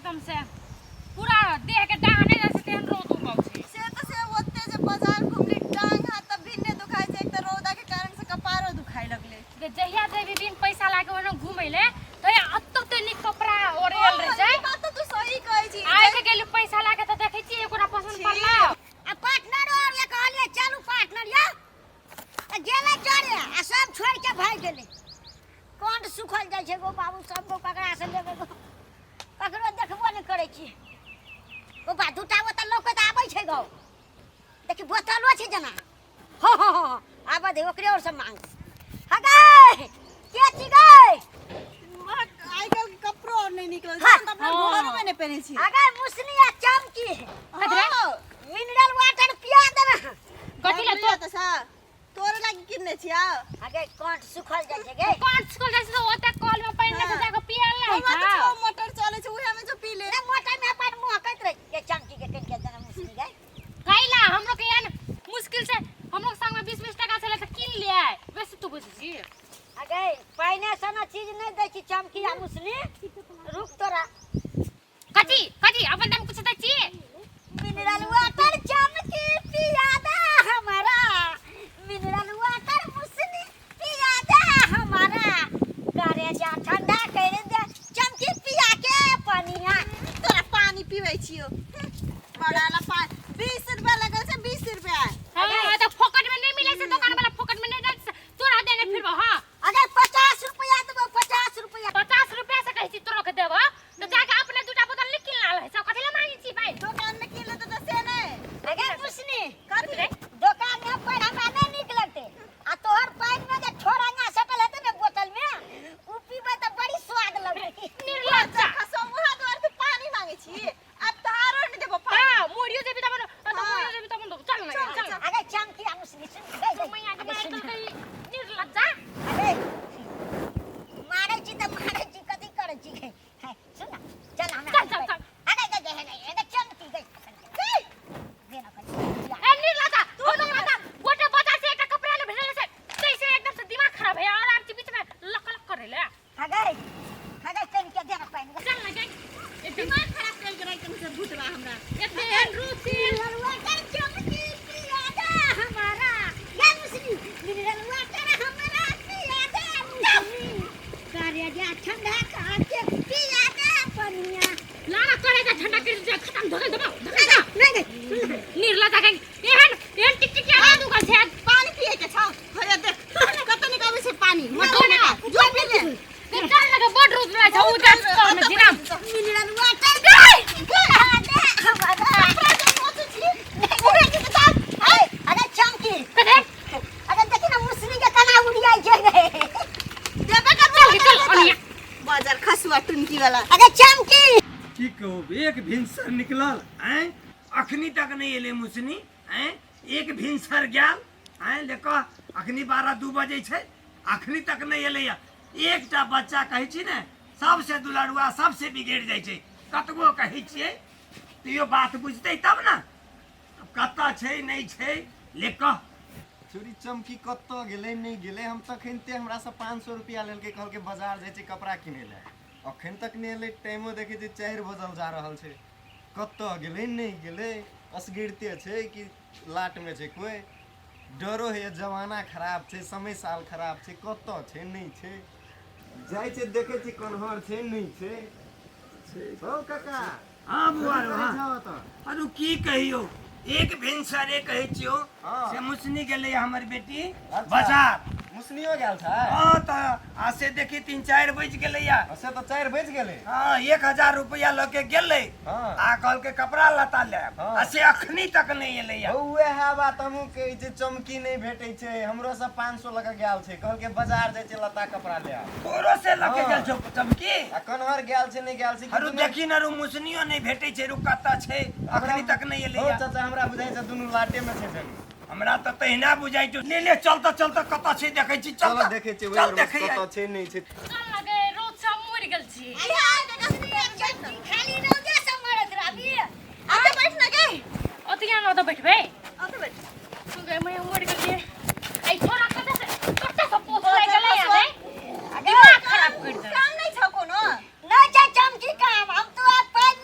एकदम से पूरा देह के डाह नहि जाइ छै तेहन रौद उगल छै। से तऽ से ओते जे बाजार घुमली टांग हाथ तऽ भिन्ने दुखाइ छै, एक तऽ रौदा के कारण से कपारो दुखाइ लगलै। गे जहिया जेबी बिन पैसा लाके ओना घुमै ले तहिया अत्तो ते नीक कपड़ा ओरियल रहै छै। ई बात तऽ तू सही कहै छी। आइ के गेली पैसा लाके तऽ देखै छी एकोटा पसंद छी। पड़ला। आ पार्टनर और ले कहलिए चलू पार्टनर यौ, तऽ गेलै चढ़े आ सब छोड़ि के भागि गेलै। कंठ सुखल जाइ छै गो बाबू, सब गो ककरा से लेबै गो, ककरो देखबो नहि करै छी। ओ बा दूटा बोतल लऽ कऽ तऽ आबै छै गो, देखी बोतलो छै जेना। हँ हँ हँ आबऽ दे, ओकरे और से मांग। हगे के छी गै? आइ काल्हि कपड़ो और नहि निकलल छै, हम तऽ अपना घरो में नहि पहिरै छी। अगर मुसनी आ चमकी हँ। मिनरल वाटर पिया देना। कथी ले तो तऽ सा तोरे लागि किनने छियौ। अगे कंठ सुखल जाइ छै गे। कंठ सुखल जाइ छै तऽ ओते कल में पानि नहि जाके पियल नहि। हमरा तऽ छौ मोटर चलै छै, उहे में जो पी ले। नहि मोटर में अपन महकैत रहै गे। चमकी के कनिके देना मुसनी गे। कैला हमरो के एहन मुश्किल से हमरो संग में 20 20 टका छलै तऽ कीन ले आय, बेसी तू बुझै छी। अगे पाइने सना चीज नहि दै छी चमकी आ मुसनी, रुक तोरा। कथी कथी अपन दाम कुछ दै छी? मिनरल वाटर चमकी पिया दे हमारा, मिनरल वाटर मुसनी पिया दे हमारा, करे जा ठंडा कर दे चमकी पिया के पनिया। तोरा पानी पीबै छियौ बड़ा ला पानी 20 रुपया लगल छै, 20 रुपया। हां तऽ फोकट में नहीं मिलै छै, दुकान वाला फोकट में नहीं दै छै, तोरा देने फिरबो। हां अगर 50 रुपया देबो, 50 रुपया। 50 रुपया से कहै छी तोरा के देबो तऽ जाके अपने दूटा बोतल नहीं किन लाबै सब, कथी ले मांगै छी भाई? दुकान में किन लेतै तऽ से नहि। अगर मुसनी कथी रे? दुकान में पर हमरा नहीं नीक लगते, आ तोहर पानि में जे ठोरंगा सटल हेतै ने बोतल में, उ पीबै तऽ बड़ी स्वाद लगतै। निर्लज्जा खसो मुहा द्वार तू पानी मांगे छी, अब तारो नहीं देबो पानी। हां मोरियो जेबी तब न, हाँ। मोरियो जेबी तब न, चल ना चल, चल। चल। अरे चमकी आ मुसनी सुन गई तो मैया के अरे मार सुन। देलकै निर्लज्जा। अरे मारै छी तऽ मारै छी, कथी करै छी गे? है, सुन ना, चल हमरा चल, चल, चल। अरे गे गे गे गे चमकी गई दे ना कनी। ए निर्लज्जा तू तो गोटे बाजार से एकटा कपड़ा ले भेजले से तैसे एकदम से दिमाग खराब है और आब बीच में लक लक करे ले। हगै हगै कनि के दे ना पानि। चल ना गई दिमाग खराब कर के राख से भूतवा हमरा। एक एहन रूसी मिनरल वाटर चमकी पिया दे हमारा, गे मुसनी मिनरल वाटर हमरा पिया दे मुसनी, करे जा ठंडा काके पिया दे पनिया। लारा करे जा ठंडा कर जा खत्म धके दबाओ धके जा। नहीं नहीं सुन ना। निर्लज्जा गई एहन एहन टिक टिक के दुकान छै। पानी पिए के छौ, हैया देख कत निकाबै छै पानी। मत मत ना। जो पी ले। चल लगे बड़ रोज लागै छै उ दस कल में जिराम। मिनरल वाटर पिया दे हमारा। कपड़ा जे सोचै छी उड़े के तऽ चल। अरे अरे चमकी, कथी? अरे देखी ना मुसनी के कना उड़ियाई छै गे। देबे कर चल चल अनिया बाजार खसुआ टुनकी वाला। अरे चमकी की कहू, एक भिनसर निकलल आँय, अखनी तक नहि एलै मुसनी आँय, एक भिनसर गेल आँय, ले कह अखनी 12-2 बजै छै, अखनी तक नहि एलैया। एकटा बच्चा कहै छी ने सबसे दुलरुआ सबसे बिगड़ि जाइ छै, कतबो कहै छियै तैयो बात बुझतै तब ने। आब कतऽ छै नहि छै ले कह। छुरी चमकी कतऽ गेलै नहि गेलै, हम तखनिते हमरासँ 500 रुपया लेलकै, कहलकै बाजार जाइ छै कपड़ा किनै लए, अखन तक नहि एलै। टाइमो देखै छियै 4 बजल जा रहल छै, कतऽ गेलै नहि गेलै, असगिरते छै कि लाटमे छै कोइ? डरो होइए, जमाना खराब छै, समय साल खराब छै, कतऽ छै नहि छै। जाइ छै देखै छै कोनहर छै नहि छै। हौ काका। हाँ बुआ रो, हाँ। जाओ तऽ। अरु की कहियो, एक भिनसरे कहै छियौ हाँ। से मुसनी गेलै हमर बेटी अच्छा। बाजार। मुसनियो गेल छै? हाँ तऽ आ से देखी 3-4 बजि गेलैया। से तऽ 4 बजि गेलै। हाँ 1000 रुपया लऽ के गेलै हाँ। आ कहलकै कपड़ा लत्ता लेब हाँ। आ से अखनी तक नहि एलैया। हौ उएह बात हमहूँ कहै छियै, चमकी नहि भेटै छै। हमरो से 500 लऽ के गेल छै, कहलकै बाजार जाइ छै लत्ता कपड़ा ले आब। तोरो से लऽ के हाँ। गेल छौ चमकी? आ कन्हर गेल छै नहि गेल छै कि अरु दुनू- देखी न रु मुसनियो नहि भेटै छै, रु कतऽ छै अखनी तक नहि हौ एलैया। चाचा हमरा बुझाइ छै दुनू लाटे में छै जमीन। हमरा तऽ तहिना बुझाइ छौ। ले ले चल तऽ चल तऽ कतऽ छै देखै छी, चल चलो तऽ देखै छियै चल ओहि देखै कतऽ छै नहि छै। चल लगे रोज सब मरि गेल छी। अरे चमकी खाली रौदे से मरत रहबी। आते बैठ ना गे। ओतिया न ओतऽ बैठबै। आते बैठ। गए मैं मर गेलियै। आई छोरा कतऽ से कतऽ से पोस लागि गेलै या नहि, दिमाग खराब कर देलक। काम नहीं छौ कोनो? नहीं छै चमकी काम, हम तो आब पानि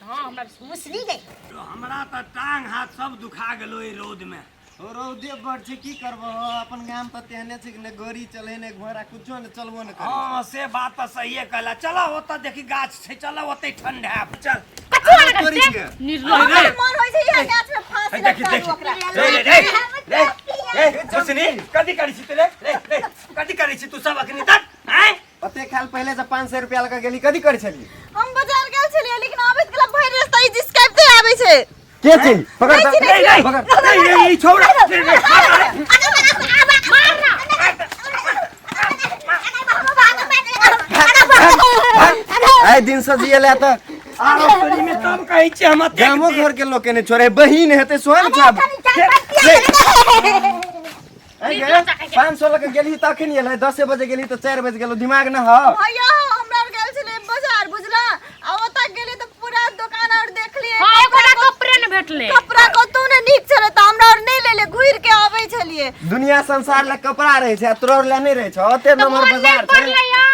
हाँ हमरा मुसनी गई हमरा तऽ टांग हाथ सब दुखा गेलो एहि रौद में। ओ रौदे बड़ छै, की करबो? अपन गाम तऽ तेहने छै कि ने गाड़ी चले ने घोड़ा, कुछो ने चलबो ने करे। हाँ, से बात तऽ सहिए कहला। चलो ओतऽ देखी गाछ छै, चलो ओतै ठंडा चल। कथी वाला गाछ तोरी छै? के। निर्लज्ज। रे। मन होइ छै इएह गाछ में फांसी हे, देखी लटका देखी दू ओकरा। रे रे रे रे रे मुसनी, कथी करै छी तू? रे रे रे, कथी करै छी तू सब अखनी तक? आँय, ओते खाल पहिले से 500 रुपया लऽ कऽ गेली, कथी करै छलियै? हम बाजार गेल छलियै, लेकिन आबैत कला भरि रास्ता ई जिसकाबिते आबै छै। के छै? पकड़ नहि तऽ। चिन्है नहीं नहीं पकड़। नहीं नहीं, ई छोड़ा रे रे, मार रे। आइ दिन से जियला तऽ आरो तोरी में तब कहै छी हम एतेक गामो घर के लोग के नहि छोड़े, बहिन हेतै सोहन छाप। 500 लऽ कऽ गेली तखन एलै, 10 बजे गेली तऽ 4 बजे गेलो, दिमाग न हौ। भैया, हमरा आर गेल छलियै बाजार बुझला, आ ओतऽ गेलियै तऽ पूरा दुकान आर देखलियै। हाँ, एकोटा कपड़े ने भेटलै। कपड़ा कतौ ने नीक छलै तऽ हमरा आर नहि लेलियै, घुरि के आबै छलियै। दुनिया संसार लए कपड़ा रहै छै आ तोरा लए नहि रहै छै? ओते तऽ नम्हर मन नहि बाजार छै। पड़लै यौ,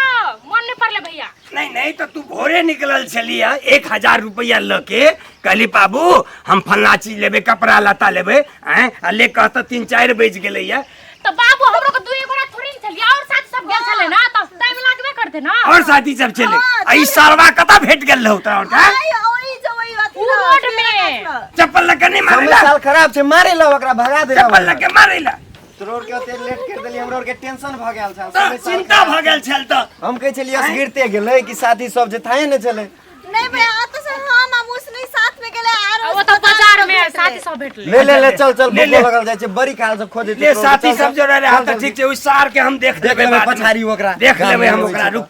मन नहि पड़लै भैया। नहीं नहीं, तो तू भोरे निकलल छलियै 1000 रुपया लऽ के, कहली बाबू हम फल्ला चीज लेबै, कपड़ा लत्ता लेबै। आँय, आ ले कह तऽ 3-4 बजि गेलैया। तऽ बाबू, हमरो के दुई गोरा थोड़ी ने छलियै, और साथी सब गेल छलै ना, तऽ टाइम लागबे करते ना। और साथी सब छलै? आ ई सरवा कतऽ भेट गेल रहौ तोरा आरके? आइ ओहि जे ओहि अथी उ लग, रोड केरा में। गाछ लग। चप्पल लऽ के नहि समय मारै ला? साल खराब छै, मारे ला ओकरा, भगा दे। चप्पल लऽ के मारै ला? तोरा के ओते लेट कर देली, हमरा के टेंशन भऽ गेल छल। तऽ समय साल चिंता खराब भऽ गेल छल तऽ। हम कहै छलियै असगिरते गेलै कि साथी सब जे थाहे नहि छलै। नहीं भैया, तो से हम आ मुसनी साथ में गेले आर आ ओतऽ बाजार में साथी सब भेटलै। ले ले ले, चल चल। ले, ले। भूखो लगल जाइ छै, बड़ी काल से खोजै छै ले तोरा। साथी चल, सब चल। जो रहे चल, तऽ चल। ठीक छै, ओहि सार के हम देख देख लेबै लेबै बादमे। पछाड़ी ओकरा। देख गाम लेबै हम मे ओकरा, होइ छै। रुक।